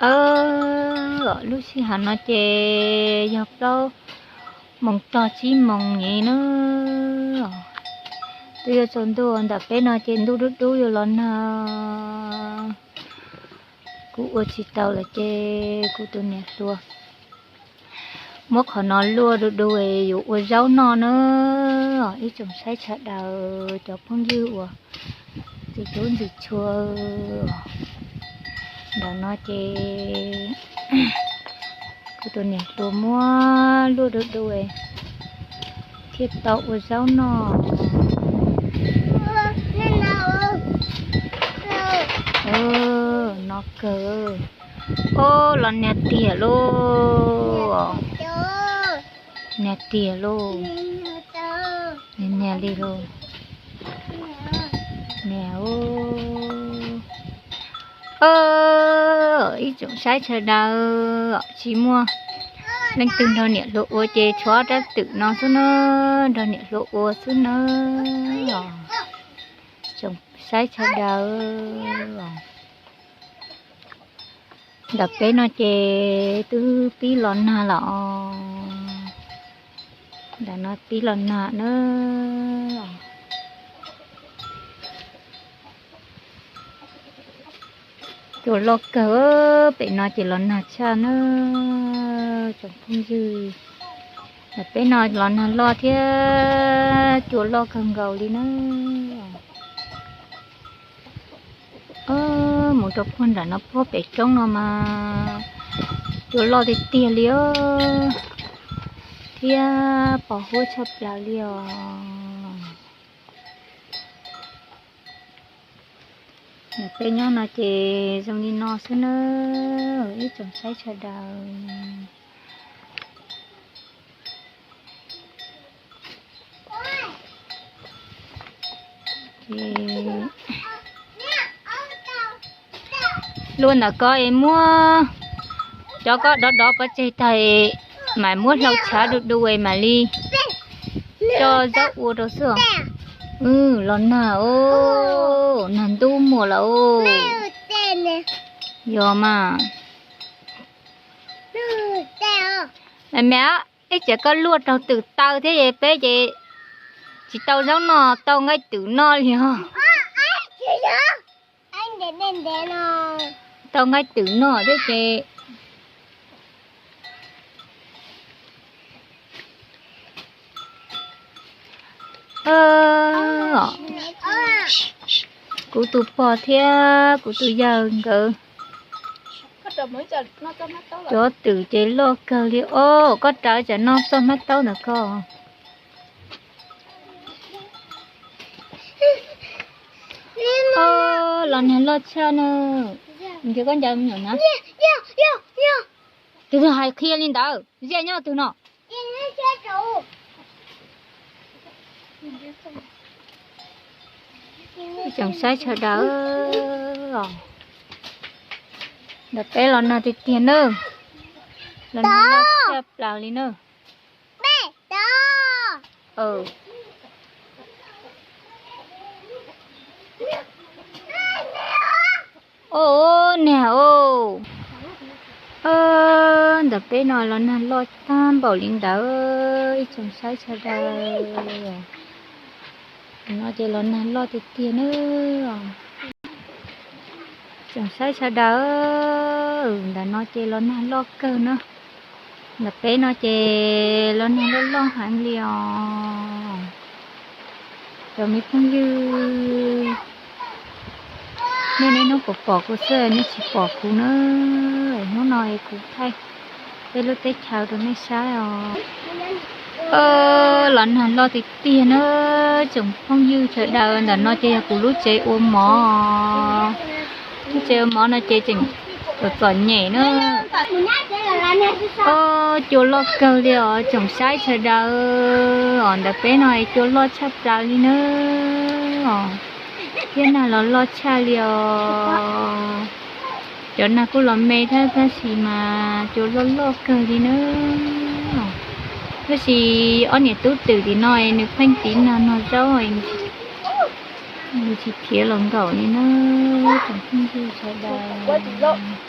Lub sij hawm no ces yog plaub moos txog tsib moos nyem na. Twb yuav tsaus ntuj, ntawm peb no ces ntuj dub dub yuav los nag. Kuv ua tsis tau lawm ces kuv tus niam hluas muab qhov no luaj du du yuav ua zaub noj na. Ib tsoom saib sawv daws cov phooj ywg uas ntxim hlub ntxim tshua, ntawm no ces kuv tus niam hluas muab luaj du du thiaj tau ua zaub noj. No kawg. Ob, los nag tiag lauj. Nag tiag lauj. Nag li lauj. Nag. Ib tsoom saib sawv daws, tsis muaj leej twg nrog niam hluas ua ces tshuav rab twm no xwb na, nrog niam hluas ua xwb na. Tsoom saib sawv daws, ntawm peb no ces twb pib los nag lawm os. Ntawm no pib los nag na. Cua loj kawg, pem no ces los nag tshaj na tsoom phooj ywg. Ntawm peb no los nag loj thiab cua loj kawg nkaus li na. Mus rau puag nram no puag pem roob no mas cua loj tiag tiag li os, thiab pos huab tshaj plaws li os. Peb nyob no ces zoo li no xwb na, ib tsoom saib sawv daws. Luaj ntawm ko es muab cov ko dov dov pov tseg tag, mam muab hlau tshav du du es mam li coj zaub ua rau xwb. Los nag os, nag ntub muag lawm os. Yog mas. Me me, ib tsam koj luaj raug twm taw thiab es peb ces tsis tau zaub noj, tau nqaij twm noj li os. Tau nqaij twm noj thiab ces kuv tus pog thiab kuv tus yawg nkawd cov twm ces loj kawg li os. Koj raws tsam no txoj hmab taub ntawm ko. Los nag loj tshaj na. Nrhiav koj ncaws me nyuam na. Tus twg hais qhia li ntawd, Ziaj nyob twg no? Tsoom saib sawv daws, ntawm peb los nag tiag tiag na, los nag loj tshaj plaws li na. Os, nag os. Ntawm peb no los nag loj tag npaum li ntawd, ib tsoom saib sawv daws. No ces los nag loj tiag tiag na. Tsoom saib sawv daws, ntawm no ces los nag loj kawg na. Ntawm peb no ces los nag loj loj heev li os. Cov me phooj ywg, nej niaj hnub pom pom kuv xwb, nej tsis pom kuv na. Hnub no es kuv thaij peb lub teb chaws rau nej saib os. Los nag loj tiag tiag na, tsoom phooj ywg sawv daws. Ntawm no ces yog kuv lub tsev ua mov. Lub tsev ua mov no ces tseem txom txom nyem na. Os, cua loj kawg li os tsoom saib sawv daws. Os, ntawm peb no es cua loj tshaj plaws li na. Os, thiab nag los loj tshaj li os. Cov nag kuj los me thiab tab sis mas cua loj loj kawg li na. Tab sis ob niam tub twm tim no es nws pheej tiv nag noj zaub, nws tsis khiav los nkaum li na. Tsoom phooj ywg sawv daws.